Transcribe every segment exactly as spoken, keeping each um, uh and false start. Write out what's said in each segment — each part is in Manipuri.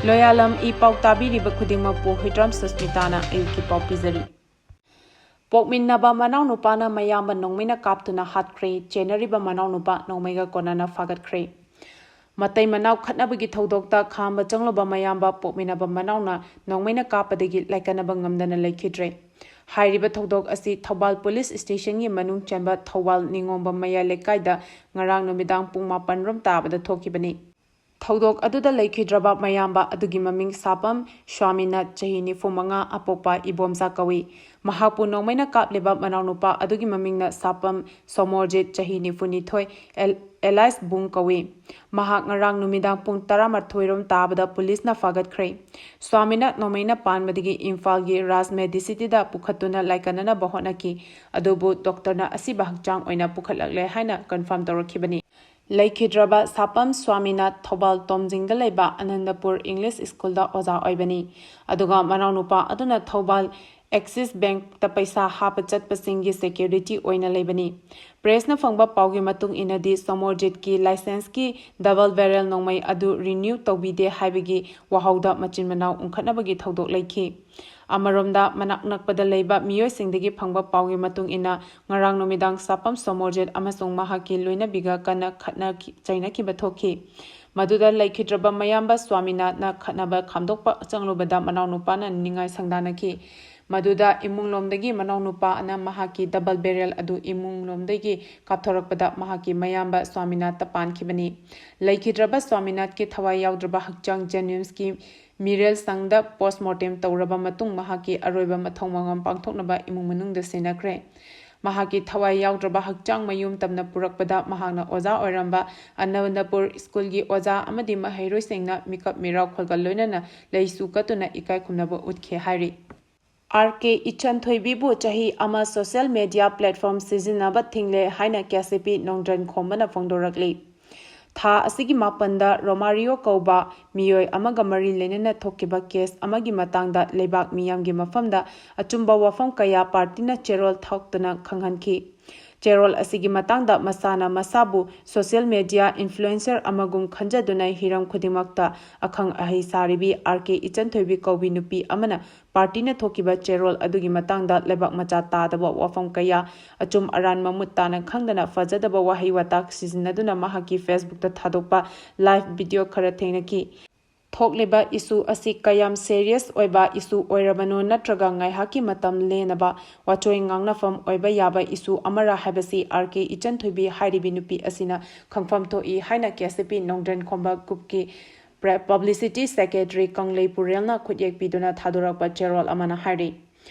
ꯂꯣꯌꯥꯂꯝ ꯏ ꯄꯥꯎ ꯇꯥꯕꯤꯔꯤꯕ ꯈꯨꯗꯤꯡꯃꯛꯄꯨ ꯍꯨꯏꯗ꯭ꯔꯥꯝ ꯁꯨꯁꯃꯤꯇꯥꯅ ꯑꯌꯨꯛꯀꯤ ꯄꯥꯎ ꯄꯤꯖꯔꯤ꯫ ꯄꯣꯛꯃꯤꯟꯅꯕ ꯃꯅꯥꯎꯅꯨꯄꯥꯅ ꯃꯌꯥꯝꯕ ꯅꯣꯡꯃꯩꯅ ꯀꯥꯞꯇꯨꯅ ꯍꯥꯠꯈ꯭ꯔꯦ꯫ ꯆꯦꯟꯅꯔꯤꯕ ꯃꯅꯥꯎꯅꯨꯄꯥ ꯅꯣꯡꯃꯩꯒ ꯀꯣꯟꯅꯅ ꯐꯥꯒꯠꯈ꯭ꯔꯦ꯫ ꯃꯇꯩ ꯃꯅꯥꯎ ꯈꯠꯅꯕꯒꯤ ꯊꯧꯗꯣꯛꯇ ꯈꯥꯝꯕ ꯆꯪꯂꯨꯕ ꯃꯌꯥꯝꯕ ꯄꯣꯛꯃꯤꯟꯅꯕ ꯃꯅꯥꯎꯅ ꯅꯣꯡꯃꯩꯅ ꯀꯥꯞꯄꯗꯒꯤ ꯂꯥꯏꯀꯠꯅꯕ ꯉꯝꯗꯅ ꯂꯩꯈꯤꯗ꯭ꯔꯦ꯫ ꯍꯥꯏꯔꯤꯕ ꯊꯧꯗꯣꯛ ꯑꯁꯤ ꯊꯧꯕꯥꯜ ꯄꯨꯂꯤꯁ ꯁ꯭ꯇꯦꯁꯟꯒꯤ ꯃꯅꯨꯡ ꯆꯟꯕ ꯊꯧꯕꯥꯜ ꯅꯤꯉꯣꯝꯕꯝ ꯃꯌꯥꯏ ꯂꯩꯀꯥꯏꯗ ꯉꯔꯥꯡ ꯅꯨꯃꯤꯗꯥꯡ ꯄꯨꯡ ꯃꯥꯄꯟ ꯔꯣꯝ ꯇꯥꯕꯗ ꯊꯣꯛꯈꯤꯕꯅꯤ꯫ ꯊꯧꯗꯣꯛ ꯑꯗꯨꯗ ꯂꯩꯈꯤꯗ꯭ꯔꯕ ꯃꯌꯥꯝꯕ ꯑꯗꯨꯒꯤ ꯃꯃꯤꯡ ꯁꯥꯄꯝ ꯁ꯭ꯋꯥꯃꯤꯅꯥꯊ, ꯆꯍꯤ ꯅꯤꯐꯨ ꯃꯉꯥ, ꯑꯄꯣꯛꯄ ꯏꯕꯣꯝꯆꯥ ꯀꯧꯏ꯫ ꯃꯍꯥꯛꯄꯨ ꯅꯣꯡꯃꯩꯅ ꯀꯥꯞꯂꯤꯕ ꯃꯅꯥꯎꯅꯨꯄꯥ ꯑꯗꯨꯒꯤ ꯃꯃꯤꯡꯅ ꯁꯥꯄꯝ ꯁꯣꯃꯣꯔꯖꯤꯠ, ꯆꯍꯤ ꯅꯤꯐꯨ ꯅꯤꯊꯣꯏ, ꯑꯦꯜ-, ꯑꯦꯂꯥꯏꯁ ꯕꯨꯡ ꯀꯧꯏ꯫ ꯃꯍꯥꯛ ꯉꯔꯥꯡ ꯅꯨꯃꯤꯗꯥꯡ ꯄꯨꯡ ꯇꯔꯥꯃꯥꯊꯣꯏ ꯔꯣꯝ ꯇꯥꯕꯗ ꯄꯨꯂꯤꯁꯅ ꯐꯥꯒꯠꯈ꯭ꯔꯦ꯫ ꯁ꯭ꯋꯥꯃꯤꯅꯥꯊ ꯅꯣꯡꯃꯩꯅ ꯄꯥꯟꯕꯗꯒꯤ ꯏꯝꯐꯥꯜꯒꯤ ꯔꯥꯖ ꯃꯦꯗꯤꯁꯤꯇꯤꯗ ꯄꯨꯈꯠꯇꯨꯅ ꯂꯥꯏꯀꯠꯅꯅꯕ ꯍꯣꯠꯅꯈꯤ, ꯑꯗꯨꯕꯨ ꯗꯣꯛꯇꯔꯅ ꯑꯁꯤꯕ ꯍꯛꯆꯥꯡ ꯑꯣꯏꯅ ꯄꯨꯈꯠꯂꯛꯂꯦ ꯍꯥꯏꯅ ꯀꯟꯐꯥꯔꯝ ꯇꯧꯔꯛꯈꯤꯕꯅꯤ꯫ ꯂꯩꯈꯤꯗ꯭ꯔꯕ ꯁꯥꯄꯝ ꯁ꯭ꯋꯥꯃꯤꯅꯥꯊ ꯊꯧꯕꯥꯜ ꯇꯣꯝꯖꯤꯡꯗ ꯂꯩꯕ ꯑꯅꯟꯗꯄꯨꯔ ꯏꯪꯂꯤꯁ ꯁ꯭ꯀꯨꯜꯗ ꯑꯣꯖꯥ ꯑꯣꯏꯕꯅꯤ, ꯑꯗꯨꯒ ꯃꯅꯥꯎꯅꯨꯄꯥ ꯑꯗꯨꯅ ꯊꯧꯕꯥꯜ ꯑꯦꯛꯁꯤꯁ ꯕꯦꯡꯛꯇ ꯄꯩꯁꯥ ꯍꯥꯞꯄ ꯆꯠꯄꯁꯤꯡꯒꯤ ꯁꯦꯀ꯭ꯌꯨꯔꯤꯇꯤ ꯑꯣꯏꯅ ꯂꯩꯕꯅꯤ꯫ ꯄ꯭ꯔꯦꯁꯅ ꯐꯪꯕ ꯄꯥꯎꯒꯤ ꯃꯇꯨꯡ ꯏꯟꯅꯗꯤ, ꯁꯣꯃꯣꯔꯖꯤꯠꯀꯤ ꯂꯥꯏꯁꯦꯟꯁꯀꯤ ꯗꯕꯜ ꯕꯦꯔꯦꯜ ꯅꯣꯡꯃꯩ ꯑꯗꯨ ꯔꯤꯅ꯭ꯌꯨ ꯇꯧꯕꯤꯗꯦ ꯍꯥꯏꯕꯒꯤ ꯋꯥꯍꯧꯗ ꯃꯆꯤꯟ ꯃꯅꯥꯎ ꯎꯪꯈꯠꯅꯕꯒꯤ ꯊꯧꯗꯣꯛ ꯂꯩꯈꯤ꯫ ꯑꯃꯔꯣꯝꯗ, ꯃꯅꯥꯛ ꯅꯛꯄꯗ ꯂꯩꯕ ꯃꯤꯑꯣꯏꯁꯤꯡꯗꯒꯤ ꯐꯪꯕ ꯄꯥꯎꯒꯤ ꯃꯇꯨꯡ ꯏꯟꯅ, ꯉꯔꯥꯡ ꯅꯨꯃꯤꯗꯥꯡ ꯁꯥꯄꯝ ꯁꯣꯃꯣꯔꯖꯤꯠ ꯑꯃꯁꯨꯡ ꯃꯍꯥꯛꯀꯤ ꯂꯣꯏꯅꯕꯤꯒ ꯀꯟꯅ ꯈꯠꯅꯈꯤ-, ꯆꯩꯅꯈꯤꯕ ꯊꯣꯛꯈꯤ꯫ ꯃꯗꯨꯗ ꯂꯩꯈꯤꯗ꯭ꯔꯕ ꯃꯌꯥꯝꯕ ꯁ꯭ꯋꯥꯃꯤꯅꯥꯊꯅ ꯈꯠꯅꯕ ꯈꯥꯝꯗꯣꯛꯄ ꯆꯪꯂꯨꯕꯗ ꯃꯅꯥꯎꯅꯨꯄꯥꯅ ꯅꯤꯡꯉꯥꯏ ꯁꯪꯗꯥꯅꯈꯤ꯫ ꯃꯗꯨꯗ ꯏꯃꯨꯡꯂꯣꯝꯗꯒꯤ ꯃꯅꯥꯎꯅꯨꯄꯥ ꯑꯅ ꯃꯍꯥꯛꯀꯤ ꯗꯕꯜ ꯕꯦꯔꯦꯜ ꯑꯗꯨ ꯏꯃꯨꯡꯂꯣꯝꯗꯒꯤ ꯀꯥꯞꯊꯣꯔꯛꯄꯗ ꯃꯍꯥꯛꯀꯤ ꯃꯌꯥꯝꯕ ꯁ꯭ꯋꯥꯃꯤꯅꯥꯊꯇ ꯄꯥꯟꯈꯤꯕꯅꯤ꯫ ꯂꯩꯈꯤꯗ꯭ꯔꯕ ꯁ꯭ꯋꯥꯃꯤꯅꯥꯊꯀꯤ ꯊꯋꯥꯏ ꯌꯥꯎꯗ꯭ꯔꯕ ꯍꯛꯆꯥꯡ ꯖꯦꯅꯤꯝꯁꯀꯤ ꯃꯤꯔꯦꯜ ꯁꯪꯗ ꯄꯣꯁꯃꯣꯔꯇꯦꯝ ꯇꯧꯔꯕ ꯃꯇꯨꯡ ꯃꯍꯥꯛꯀꯤ ꯑꯔꯣꯏꯕ ꯃꯊꯧ ꯃꯉꯝ ꯄꯥꯡꯊꯣꯛꯅꯕ ꯏꯃꯨꯡ ꯃꯅꯨꯡꯗ ꯁꯤꯟꯅꯈ꯭ꯔꯦ꯫ ꯃꯍꯥꯛꯀꯤ ꯊꯋꯥꯏ ꯌꯥꯎꯗ꯭ꯔꯕ ꯍꯛꯆꯥꯡ ꯃꯌꯨꯝ ꯇꯝꯅ ꯄꯨꯔꯛꯄꯗ ꯃꯍꯥꯛꯅ ꯑꯣꯖꯥ ꯑꯣꯏꯔꯝꯕ ꯑꯅꯟꯗꯄꯨꯔ ꯁ꯭ꯀꯨꯜꯒꯤ ꯑꯣꯖꯥ ꯑꯃꯗꯤ ꯃꯍꯩꯔꯣꯏꯁꯤꯡꯅ ꯃꯤꯀꯞ ꯃꯤꯔꯥꯎ ꯈꯣꯜꯒ ꯂꯣꯏꯅꯅ ꯂꯩꯁꯨ ꯀꯠꯇꯨꯅ ꯏꯀꯥꯏ ꯈꯨꯝꯅꯕ ꯎꯠꯈꯤ ꯍꯥꯏꯔꯤ꯫ ꯑꯥꯔ ꯀꯦ ꯏꯆꯟꯊꯣꯏꯕꯤꯕꯨ ꯆꯍꯤ ꯑꯃ ꯁꯣꯁꯤꯌꯦꯜ ꯃꯦꯗꯤꯌꯥ ꯄ꯭ꯂꯦꯠꯐꯣꯔꯝ ꯁꯤꯖꯤꯟꯅꯕ ꯊꯤꯡꯂꯦ ꯍꯥꯏꯅ ꯀꯦ ꯁꯤ ꯄꯤ ꯅꯣꯡꯗ꯭ꯔꯟ ꯈꯣꯝꯕꯅ ꯐꯣꯡꯗꯣꯔꯛꯂꯤ꯫ ꯊꯥ ꯑꯁꯤꯒꯤ ꯃꯥꯄꯟꯗ ꯔꯣꯃꯥꯔꯤꯑꯣ ꯀꯧꯕ ꯃꯤꯑꯣꯏ ꯑꯃꯒ ꯃꯔꯤ ꯂꯩꯅꯅ ꯊꯣꯛꯈꯤꯕ ꯀꯦꯁ ꯑꯃꯒꯤ ꯃꯇꯥꯡꯗ ꯂꯩꯕꯥꯛ ꯃꯤꯌꯥꯝꯒꯤ ꯃꯐꯝꯗ ꯑꯆꯨꯝꯕ ꯋꯥꯐꯝ ꯀꯌꯥ ꯄꯥꯔꯇꯤꯅ ꯆꯦꯔꯣꯜ ꯊꯣꯛꯇꯨꯅ ꯈꯪꯍꯟꯈꯤ꯫ ꯆꯦꯔꯣꯜ ꯑꯁꯤꯒꯤ ꯃꯇꯥꯡꯗ ꯃꯁꯥꯅ ꯃꯁꯥꯕꯨ social media influencer ꯑꯃꯒꯨꯝ ꯈꯟꯖꯗꯨꯅ ꯍꯤꯔꯝ ꯈꯨꯗꯤꯡꯃꯛꯇ ꯑꯈꯪ ꯑꯍꯩ ꯁꯥꯔꯤꯕꯤ ꯑꯥꯔ ꯀꯦ ꯏꯆꯟꯊꯣꯏꯕꯤ ꯀꯧꯕꯤ ꯅꯨꯄꯤ ꯑꯃꯅ ꯄꯥꯔꯇꯤꯅ ꯊꯣꯛꯈꯤꯕ ꯆꯦꯔꯣꯜ ꯑꯗꯨꯒꯤ ꯃꯇꯥꯡꯗ ꯂꯩꯕꯥꯛ ꯃꯆꯥ ꯇꯥꯗꯕ ꯋꯥꯐꯝ ꯀꯌꯥ, ꯑꯆꯨꯝ ꯑꯔꯥꯟ ꯃꯃꯨꯠ ꯇꯥꯅ ꯈꯪꯗꯅ ꯐꯖꯗꯕ ꯋꯥꯍꯩ ꯋꯥꯇꯥ ꯁꯤꯖꯤꯟꯅꯗꯨꯅ ꯃꯍꯥꯛꯀꯤ Facebook ꯇ ꯊꯥꯗꯣꯛꯄ live video ꯈꯔ ꯊꯦꯡꯅꯈꯤ꯫ ꯊꯣꯛꯂꯤꯕ issue ꯑꯁꯤ ꯀꯌꯥꯝ serious ꯑꯣꯏꯕ issue ꯑꯣꯏꯔꯕꯅꯣ, ꯅꯠꯇ꯭ꯔꯒ ꯉꯥꯏꯍꯥꯛꯀꯤ ꯃꯇꯝ ꯂꯦꯟꯅꯕ ꯋꯥꯆꯣꯏ ꯉꯥꯡꯅꯐꯝ ꯑꯣꯏꯕ ꯌꯥꯕ issue ꯑꯃꯔ ꯍꯥꯏꯕꯁꯤ ꯑꯥꯔ ꯀꯦ ꯏꯆꯟꯊꯣꯏꯕꯤ ꯍꯥꯏꯔꯤꯕꯤ ꯅꯨꯄꯤ ꯑꯁꯤꯅ ꯈꯪꯐꯝ ꯊꯣꯛꯏ ꯍꯥꯏꯅ ꯀꯦ ꯑꯦꯁ ꯁꯤ ꯄꯤ ꯅꯣꯡꯗ꯭ꯔꯦꯟ ꯈꯣꯝꯕ group ꯀꯤ pre-, publicity secretary ꯀꯪꯂꯩ ꯄꯨꯔꯦꯜꯅ ꯈꯨꯠꯌꯦꯛ ꯄꯤꯗꯨꯅ ꯊꯥꯗꯣꯔꯛꯄ ꯆꯦꯔꯣꯜ ꯑꯃꯅ ꯍꯥꯏꯔꯤ꯫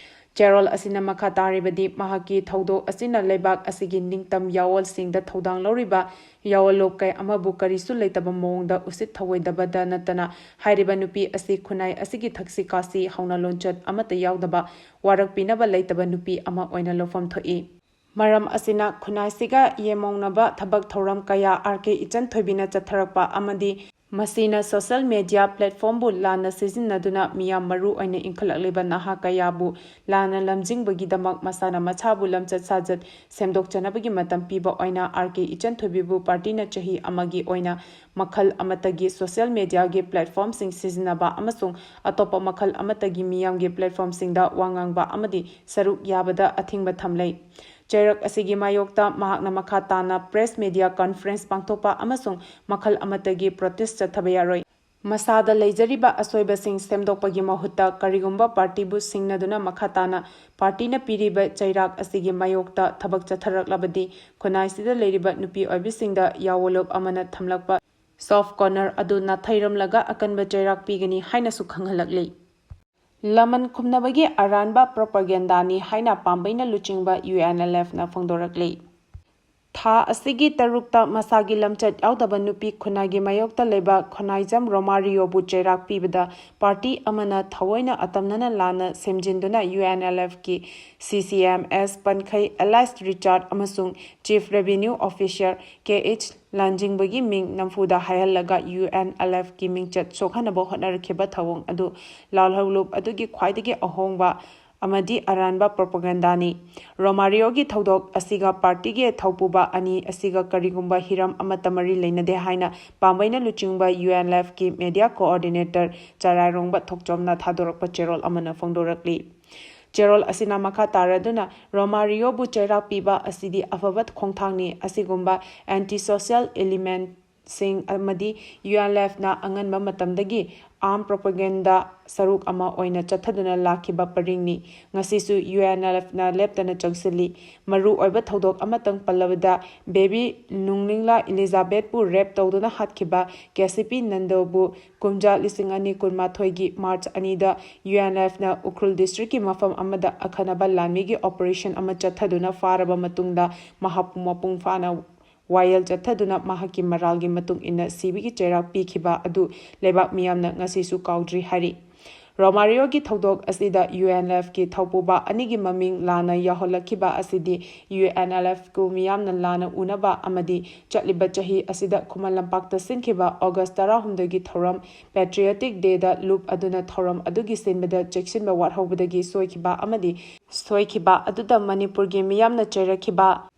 ꯆꯦꯔꯣꯜ ꯑꯁꯤꯅ ꯃꯈꯥ ꯇꯥꯔꯤꯕꯗꯤ, ꯃꯍꯥꯛꯀꯤ ꯊꯧꯗꯣꯛ ꯑꯁꯤꯅ ꯂꯩꯕꯥꯛ ꯑꯁꯤꯒꯤ ꯅꯤꯡꯇꯝ ꯌꯥꯑꯣꯜꯁꯤꯡꯗ ꯊꯧꯗꯥꯡ ꯂꯧꯔꯤꯕ ꯌꯥꯑꯣꯜꯂꯣꯞ ꯀꯌꯥ ꯑꯃꯕꯨ ꯀꯔꯤꯁꯨ ꯂꯩꯇꯕ ꯃꯑꯣꯡꯗ ꯎꯁꯤꯠ ꯊꯑꯣꯏꯗꯕꯗ ꯅꯠꯇꯅ, ꯍꯥꯏꯔꯤꯕ ꯅꯨꯄꯤ ꯑꯁꯤ ꯈꯨꯟꯅꯥꯏ ꯑꯁꯤꯒꯤ ꯊꯛꯁꯤ ꯈꯥꯁꯤ ꯍꯧꯅ ꯂꯣꯟꯆꯠ ꯑꯃꯠꯇ ꯌꯥꯎꯗꯕ, ꯋꯥꯔꯛꯄꯤꯅꯕ ꯂꯩꯇꯕ ꯅꯨꯄꯤ ꯑꯃ ꯑꯣꯏꯅ ꯂꯧꯐꯝ ꯊꯣꯛꯏ꯫ ꯃꯔꯝ ꯑꯁꯤꯅ ꯈꯨꯟꯅꯥꯏꯁꯤꯒ ꯌꯦꯃꯧꯅꯕ ꯊꯕꯛ ꯊꯧꯔꯝ ꯀꯌꯥ ꯑꯥꯔ ꯀꯦ ꯏꯆꯟꯊꯣꯏꯕꯤꯅ ꯆꯠꯊꯔꯛꯄ ꯑꯃꯗꯤ ꯃꯁꯤꯅ social media platform ꯕꯨ ꯂꯥꯟꯅ ꯁꯤꯖꯤꯟꯅꯗꯨꯅ ꯃꯤꯌꯥꯝ ꯃꯔꯨ ꯑꯣꯏꯅ ꯏꯟꯈꯠꯂꯛꯂꯤꯕ ꯅꯍꯥ ꯀꯌꯥꯕꯨ ꯂꯥꯟꯅ ꯂꯝꯖꯤꯡꯕꯒꯤꯗꯃꯛ ꯃꯁꯥꯅ ꯃꯁꯥꯕꯨ ꯂꯝꯆꯠ ꯁꯥꯖꯠ ꯁꯦꯝꯗꯣꯛꯆꯅꯕꯒꯤ ꯃꯇꯝ ꯄꯤꯕ ꯑꯣꯏꯅ ꯑꯥꯔ ꯀꯦ ꯏꯆꯟꯊꯣꯏꯕꯤꯕꯨ ꯄꯥꯔꯇꯤꯅ ꯆꯍꯤ ꯑꯃꯒꯤ ꯑꯣꯏꯅ ꯃꯈꯜ ꯑꯃꯠꯇꯒꯤ social media ꯒꯤ platform ꯁꯤꯡ ꯁꯤꯖꯤꯟꯅꯕ ꯑꯃꯁꯨꯡ ꯑꯇꯣꯞꯄ ꯃꯈꯜ ꯑꯃꯠꯇꯒꯤ ꯃꯤꯌꯥꯝꯒꯤ platform ꯁꯤꯡꯗ ꯋꯥ ꯉꯥꯡꯕ ꯑꯃꯗꯤ ꯁꯔꯨꯛ ꯌꯥꯕꯗ ꯑꯊꯤꯡꯕ ꯊꯝꯂꯦ꯫ ꯆꯩꯔꯛ ꯑꯁꯤꯒꯤ ꯃꯥꯌꯣꯛꯇ ꯃꯍꯥꯛꯅ ꯃꯈꯥ ꯇꯥꯅ press media conference ꯄꯥꯡꯊꯣꯛꯄ ꯑꯃꯁꯨꯡ ꯃꯈꯜ ꯑꯃꯠꯇꯒꯤ protest ꯆꯠꯊꯕ ꯌꯥꯔꯣꯏ꯫ ꯃꯁꯥꯗ ꯂꯩꯖꯔꯤꯕ ꯑꯁꯣꯏꯕꯁꯤꯡ ꯁꯦꯝꯗꯣꯛꯄꯒꯤ ꯃꯍꯨꯠꯇ ꯀꯔꯤꯒꯨꯝꯕ ꯄꯥꯔꯇꯤꯕꯨ ꯁꯤꯡꯅꯗꯨꯅ ꯃꯈꯥ ꯇꯥꯅ ꯄꯥꯔꯇꯤꯅ ꯄꯤꯔꯤꯕ ꯆꯩꯔꯥꯛ ꯑꯁꯤꯒꯤ ꯃꯥꯌꯣꯛꯇ ꯊꯕꯛ ꯆꯠꯊꯔꯛꯂꯕꯗꯤ, ꯈꯨꯟꯅꯥꯏꯁꯤꯗ ꯂꯩꯔꯤꯕ ꯅꯨꯄꯤ ꯑꯣꯏꯕꯤꯁꯤꯡꯗ ꯌꯥꯑꯣꯜꯂꯣꯞ ꯑꯃꯅ ꯊꯝꯂꯛꯄ soft corner ꯑꯗꯨ ꯅꯥꯊꯩꯔꯝꯂꯒ ꯑꯀꯟꯕ ꯆꯩꯔꯥꯛ ꯄꯤꯒꯅꯤ ꯍꯥꯏꯅꯁꯨ ꯈꯪꯍꯜꯂꯛꯂꯤ꯫ ꯂꯃꯟ ꯈꯨꯝꯅꯕꯒꯤ ꯑꯔꯥꯟꯕ propaganda ꯅꯤ ꯍꯥꯏꯅ ꯄꯥꯝꯕꯩꯅ ꯂꯨꯆꯤꯡꯕ ꯌꯨ ꯑꯦꯟ ꯑꯦꯜ ꯑꯦꯐ ꯅ ꯐꯣꯡꯗꯣꯔꯛꯂꯤ꯫ ꯊꯥ ꯑꯁꯤꯒꯤ ꯇꯔꯨꯛꯇ ꯃꯁꯥꯒꯤ ꯂꯝꯆꯠ ꯌꯥꯎꯗꯕ ꯅꯨꯄꯤ ꯈꯨꯟꯅꯥꯏꯒꯤ ꯃꯥꯌꯣꯛꯇ ꯂꯩꯕ ꯈꯣꯅꯥꯏꯖꯝ ꯔꯣꯃꯥꯔꯤꯌꯣꯕꯨ ꯆꯩꯔꯥꯛ ꯄꯤꯕꯗ ꯄꯥꯔꯇꯤ ꯑꯃꯅ ꯊꯑꯣꯏꯅ ꯑꯇꯝꯅꯅ ꯂꯥꯟꯅ ꯁꯦꯝꯖꯤꯟꯗꯨꯅ ꯌꯨ ꯑꯦꯟ ꯑꯦꯜ ꯑꯦꯐ ꯀꯤ ꯁꯤ ꯁꯤ ꯑꯦꯝ ꯑꯦꯁ ꯄꯟꯈꯩ ꯑꯦꯂꯥꯏꯁ ꯔꯤꯆꯥꯔꯗ ꯑꯃꯁꯨꯡ chief revenue officer ꯀꯦ ꯑꯩꯆ ꯂꯥꯟꯖꯤꯡꯕꯒꯤ ꯃꯤꯡ ꯅꯝꯐꯨꯗ ꯍꯥꯏꯍꯜꯂꯒ ꯌꯨ ꯑꯦꯟ ꯑꯦꯜ ꯑꯦꯐ ꯀꯤ ꯃꯤꯡꯆꯠ ꯁꯣꯛꯍꯟꯅꯕ ꯍꯣꯠꯅꯔꯛꯈꯤꯕ ꯊꯧꯑꯣꯡ ꯑꯗꯨ ꯂꯥꯜꯍꯧꯂꯨꯞ ꯑꯗꯨꯒꯤ ꯈ꯭ꯋꯥꯏꯗꯒꯤ ꯑꯍꯣꯡꯕ ꯑꯃꯗꯤ ꯑꯔꯥꯟꯕ ꯄ꯭ꯔꯣꯄꯒꯦꯟꯗꯥꯅꯤ꯫ ꯔꯣꯃꯥꯔꯤꯌꯣꯒꯤ ꯊꯧꯗꯣꯛ ꯑꯁꯤꯒ ꯄꯥꯔꯇꯤꯒꯤ ꯊꯧꯄꯨꯕ ꯑꯅꯤ ꯑꯁꯤꯒ ꯀꯔꯤꯒꯨꯝꯕ ꯍꯤꯔꯝ ꯑꯃꯠꯇ ꯃꯔꯤ ꯂꯩꯅꯗꯦ ꯍꯥꯏꯅ ꯄꯥꯝꯕꯩꯅ ꯂꯨꯆꯤꯡꯕ ꯌꯨ ꯑꯦꯟ ꯑꯦꯜ ꯑꯦꯐꯀꯤ ꯃꯦꯗꯤꯌꯥ ꯀꯣꯑꯣꯔꯗꯤꯅꯦꯇꯔ ꯆꯔꯥꯏꯔꯣꯡꯕ ꯊꯣꯛꯆꯣꯝꯅ ꯊꯥꯗꯣꯔꯛꯄ ꯆꯦꯔꯣꯜ ꯑꯃꯅ ꯐꯣꯡꯗꯣꯔꯛꯂꯤ꯫ ꯆꯦꯔꯣꯜ ꯑꯁꯤꯅ ꯃꯈꯥ ꯇꯥꯔꯗꯨꯅ, ꯔꯣꯃꯥꯔꯤꯌꯣꯕꯨ ꯆꯩꯔꯥꯛ ꯄꯤꯕ ꯑꯁꯤꯗꯤ ꯑꯐꯕ ꯈꯣꯡꯊꯥꯡꯅꯤ꯫ ꯑꯁꯤꯒꯨꯝꯕ ꯑꯦꯟꯇꯤ ꯁꯣꯁꯤꯌꯦꯜ ꯏꯂꯤꯃꯦꯟꯠꯁꯤꯡ ꯑꯃꯗꯤ ꯌꯨ ꯑꯦꯟ ꯑꯦꯜ ꯑꯦꯐꯅ ꯑꯉꯟꯕ ꯃꯇꯝꯗꯒꯤ ꯑꯥꯔꯝ ꯄ꯭ꯔꯣꯄꯒꯦꯟꯗꯥ ꯁꯔꯨꯛ ꯑꯃ ꯑꯣꯏꯅ ꯆꯠꯊꯗꯨꯅ ꯂꯥꯛꯈꯤꯕ ꯄꯔꯤꯡꯅꯤ꯫ ꯉꯁꯤꯁꯨ ꯌꯨ ꯑꯦꯟ ꯑꯦꯜ ꯑꯦꯐꯅ ꯂꯦꯞꯇꯅ ꯆꯪꯁꯤꯜꯂꯤ꯫ ꯃꯔꯨ ꯑꯣꯏꯕ ꯊꯧꯗꯣꯛ ꯑꯃꯇꯪ ꯄꯜꯂꯕꯗ, ꯕꯦꯕꯤ ꯅꯨꯡꯂꯤꯡꯂꯥ ꯏꯂꯤꯖꯥꯕꯦꯠꯄꯨ ꯔꯦꯞ ꯇꯧꯗꯨꯅ ꯍꯥꯠꯈꯤꯕ ꯀꯦ ꯁꯤ ꯄꯤ ꯅꯟꯗꯣꯕꯨ ꯀꯨꯝꯖꯥ ꯂꯤꯁꯤꯡ ꯑꯅꯤ ꯀꯨꯟꯃꯥꯊꯣꯏꯒꯤ ꯃꯥꯔꯆ ꯑꯅꯤꯗ ꯌꯨ ꯑꯦꯟ ꯑꯦꯜ ꯑꯦꯐꯅ ꯎꯈ꯭ꯔꯨꯜ ꯗꯤꯁꯇ꯭ꯔꯤꯛꯀꯤ ꯃꯐꯝ ꯑꯃꯗ ꯑꯈꯟꯅꯕ ꯂꯥꯟꯃꯤꯒꯤ ꯑꯣꯄꯔꯦꯁꯟ ꯑꯃ ꯆꯠꯊꯗꯨꯅ ꯐꯥꯔꯕ ꯃꯇꯨꯡꯗ ꯃꯍꯥꯛꯄꯨ ꯃꯄꯨꯡ ꯐꯥꯅ ꯋꯥꯌꯦꯜ ꯆꯠꯊꯗꯨꯅ ꯃꯍꯥꯛꯀꯤ ꯃꯔꯥꯜꯒꯤ ꯃꯇꯨꯡ ꯏꯟꯅ ꯁꯤꯕꯒꯤ ꯆꯩꯔꯥꯛ ꯄꯤꯈꯤꯕ ꯑꯗꯨ ꯂꯩꯕꯥꯛ ꯃꯤꯌꯥꯝꯅ ꯉꯁꯤꯁꯨ ꯀꯥꯎꯗ꯭ꯔꯤ ꯍꯥꯏꯔꯤ꯫ ꯔꯣꯃꯥꯔꯤꯌꯣꯒꯤ ꯊꯧꯗꯣꯛ ꯑꯁꯤꯗ ꯌꯨ ꯑꯦꯟ ꯑꯦꯜ ꯑꯦꯐꯀꯤ ꯊꯧꯄꯨꯕ ꯑꯅꯤꯒꯤ ꯃꯃꯤꯡ ꯂꯥꯟꯅ ꯌꯥꯎꯍꯜꯂꯛꯈꯤꯕ ꯑꯁꯤꯗꯤ ꯌꯨ ꯑꯦꯟ ꯑꯦꯜ ꯑꯦꯐꯀꯨ ꯃꯤꯌꯥꯝꯅ ꯂꯥꯟꯅ ꯎꯅꯕ ꯑꯃꯗꯤ ꯆꯠꯂꯤꯕ ꯆꯍꯤ ꯑꯁꯤꯗ ꯈꯨꯃꯟ ꯂꯝꯄꯥꯛꯇ ꯁꯤꯟꯈꯤꯕ ꯑꯣꯒꯁ ꯇꯔꯥꯍꯨꯝꯗꯣꯏꯒꯤ ꯊꯧꯔꯝ ꯄꯦꯇ꯭ꯔꯤꯌꯣꯇꯤꯛ ꯗꯦꯗ ꯂꯨꯞ ꯑꯗꯨꯅ ꯊꯧꯔꯝ ꯑꯗꯨꯒꯤ ꯁꯤꯟꯕꯗ ꯆꯦꯛꯁꯤꯟꯕ ꯋꯥꯠꯍꯧꯕꯗꯒꯤ ꯁꯣꯏꯈꯤꯕ ꯑꯃꯗꯤ ꯁꯣꯏꯈꯤꯕ ꯑꯗꯨꯗ ꯃꯅꯤꯄꯨꯔꯒꯤ ꯃꯤꯌꯥꯝꯅ ꯆꯩꯔꯛꯈꯤꯕ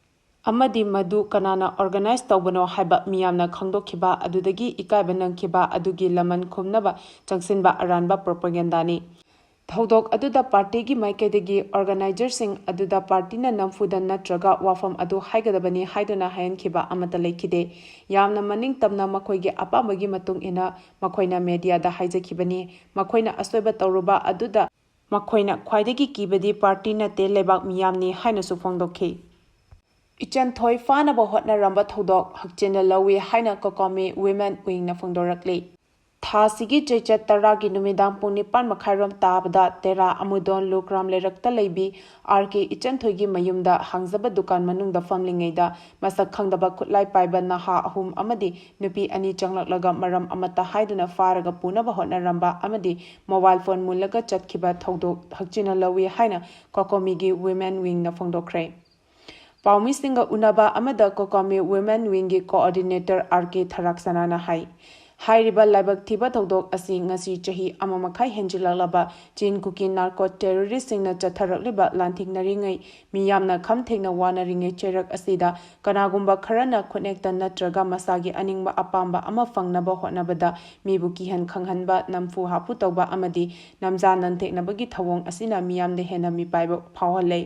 ꯑꯃꯗꯤ ꯃꯗꯨ ꯀꯅꯥꯅ ꯑꯣꯔꯒꯅꯥꯏꯖ ꯇꯧꯕꯅꯣ ꯍꯥꯏꯕ ꯃꯤꯌꯥꯝꯅ ꯈꯪꯗꯣꯛꯈꯤꯕ ꯑꯗꯨꯗꯒꯤ ꯏꯀꯥꯏꯕ ꯅꯪꯈꯤꯕ ꯑꯗꯨꯒꯤ ꯂꯃꯟ ꯈꯨꯝꯅꯕ ꯆꯪꯁꯤꯟꯕ ꯑꯔꯥꯟꯕ ꯄ꯭ꯔꯣꯄꯒꯦꯟꯗꯥꯅꯤ꯫ ꯊꯧꯗꯣꯛ ꯑꯗꯨꯗ ꯄꯥꯔꯇꯤꯒꯤ ꯃꯥꯏꯀꯩꯗꯒꯤ ꯑꯣꯔꯒꯅꯥꯏꯖꯔꯁꯤꯡ ꯑꯗꯨꯗ ꯄꯥꯔꯇꯤꯅ ꯅꯝꯐꯨꯗ ꯅꯠꯇ꯭ꯔꯒ ꯋꯥꯐꯝ ꯑꯗꯨ ꯍꯥꯏꯒꯗꯕꯅꯤ ꯍꯥꯏꯗꯨꯅ ꯍꯥꯏꯍꯟꯈꯤꯕ ꯑꯃꯠꯇ ꯂꯩꯈꯤꯗꯦ꯫ ꯌꯥꯝꯅ ꯃꯅꯤꯡ ꯇꯝꯅ ꯃꯈꯣꯏꯒꯤ ꯑꯄꯥꯝꯕꯒꯤ ꯃꯇꯨꯡ ꯏꯟꯅ ꯃꯈꯣꯏꯅ ꯃꯦꯗꯤꯌꯥꯗ ꯍꯥꯏꯖꯈꯤꯕꯅꯤ꯫ ꯃꯈꯣꯏꯅ ꯑꯁꯣꯏꯕ ꯇꯧꯔꯨꯕ ꯑꯗꯨꯗ ꯃꯈꯣꯏꯅ ꯈ꯭ꯋꯥꯏꯗꯒꯤ ꯀꯤꯕꯗꯤ ꯄꯥꯔꯇꯤ ꯅꯠꯇꯦ, ꯂꯩꯕꯥꯛ ꯃꯤꯌꯥꯝꯅꯤ ꯍꯥꯏꯅꯁꯨ ꯐꯣꯡꯗꯣꯛꯈꯤ꯫ ꯏꯆꯟꯊꯣꯏ ꯐꯥꯅꯕ ꯍꯣꯠꯅꯔꯝꯕ ꯊꯧꯗꯣꯛ ꯍꯛꯆꯤꯟꯅ ꯂꯧꯏ ꯍꯥꯏꯅ ꯀꯣꯀꯣꯃꯤ ꯋꯤꯃꯦꯟ ꯋꯤꯡꯅ ꯐꯣꯡꯗꯣꯔꯛꯂꯤ꯫ ꯊꯥꯁꯤꯒꯤ ꯆꯩꯆꯠ ꯇꯔꯥꯒꯤ ꯅꯨꯃꯤꯗꯥꯡ ꯄꯨꯡ ꯅꯤꯄꯥꯟ ꯃꯈꯥꯏꯔꯣꯝ ꯇꯥꯕꯗ ꯇꯦꯔꯥ ꯑꯃꯨꯗꯣꯟ ꯂꯨꯀ꯭ꯔꯥꯝ ꯂꯩꯔꯛꯇ ꯂꯩꯕꯤ ꯑꯥꯔ ꯀꯦ ꯏꯆꯟꯊꯣꯏꯒꯤ ꯃꯌꯨꯝꯗ ꯍꯥꯡꯖꯕ ꯗꯨꯀꯥꯟ ꯃꯅꯨꯡꯗ ꯐꯝꯂꯤꯉꯩꯗ ꯃꯁꯛ ꯈꯪꯗꯕ ꯈꯨꯠꯂꯥꯏ ꯄꯥꯏꯕ ꯅꯍꯥ ꯑꯍꯨꯝ ꯑꯃꯗꯤ ꯅꯨꯄꯤ ꯑꯅꯤ ꯆꯪꯂꯛꯂꯒ ꯃꯔꯝ ꯑꯃꯠꯇ ꯍꯥꯏꯗꯨꯅ ꯐꯥꯔꯒ ꯄꯨꯅꯕ ꯍꯣꯠꯅꯔꯝꯕ ꯑꯃꯗꯤ ꯃꯣꯕꯥꯏꯜ ꯐꯣꯟ ꯃꯨꯜꯂꯒ ꯆꯠꯈꯤꯕ ꯊꯧꯗꯣꯛ ꯍꯛꯆꯤꯟꯅ ꯂꯧꯏ ꯍꯥꯏꯅ ꯀꯣꯀꯣꯃꯤꯒꯤ ꯋꯤꯃꯦꯟ ꯋꯤꯡꯅ ꯐꯣꯡꯗꯣꯛꯈ꯭ꯔꯦ꯫ ꯄꯥꯎꯃꯤꯁꯤꯡꯒ ꯎꯅꯕ ꯑꯃꯗ ꯀꯣꯀꯣꯃꯤ ꯋꯤꯃꯦꯟ ꯋꯤꯡꯒꯤ ꯀꯣꯑꯣꯔꯗꯤꯅꯦꯇꯔ ꯑꯥꯔ ꯀꯦ ꯊꯔꯥꯛꯁꯅꯥꯅ ꯍꯥꯏ, ꯍꯥꯏꯔꯤꯕ ꯂꯥꯏꯕꯛ ꯊꯤꯕ ꯊꯧꯗꯣꯛ ꯑꯁꯤ ꯉꯁꯤ ꯆꯍꯤ ꯑꯃ ꯃꯈꯥꯏ ꯍꯦꯟꯖꯤꯜꯂꯛꯂꯕ ꯆꯤꯟ ꯀꯨꯀꯤ ꯅꯥꯔꯀꯣ ꯇꯦꯔꯣꯔꯤꯁꯁꯤꯡꯅ ꯆꯠꯊꯔꯛꯂꯤꯕ ꯂꯥꯟꯊꯦꯡꯅꯔꯤꯉꯩ ꯃꯤꯌꯥꯝꯅ ꯈꯝ ꯊꯦꯡꯅ ꯋꯥꯅꯔꯤꯉꯩ ꯆꯩꯔꯛ ꯑꯁꯤꯗ ꯀꯅꯥꯒꯨꯝꯕ ꯈꯔꯅ ꯈꯨꯠꯅꯦꯛꯇ ꯅꯠꯇ꯭ꯔꯒ ꯃꯁꯥꯒꯤ ꯑꯅꯤꯡꯕ ꯑꯄꯥꯝꯕ ꯑꯃ ꯐꯪꯅꯕ ꯍꯣꯠꯅꯕꯗ ꯃꯤꯕꯨ ꯀꯤꯍꯟ ꯈꯪꯍꯟꯕ, ꯅꯝꯐꯨ ꯍꯥꯐꯨ ꯇꯧꯕ ꯑꯃꯗꯤ ꯅꯝꯖꯥ ꯅꯟꯊꯦꯛꯅꯕꯒꯤ ꯊꯧꯑꯣꯡ ꯑꯁꯤꯅ ꯃꯤꯌꯥꯝꯗ ꯍꯦꯟꯅ ꯃꯤꯄꯥꯏꯕ ꯐꯥꯎꯍꯜꯂꯦ꯫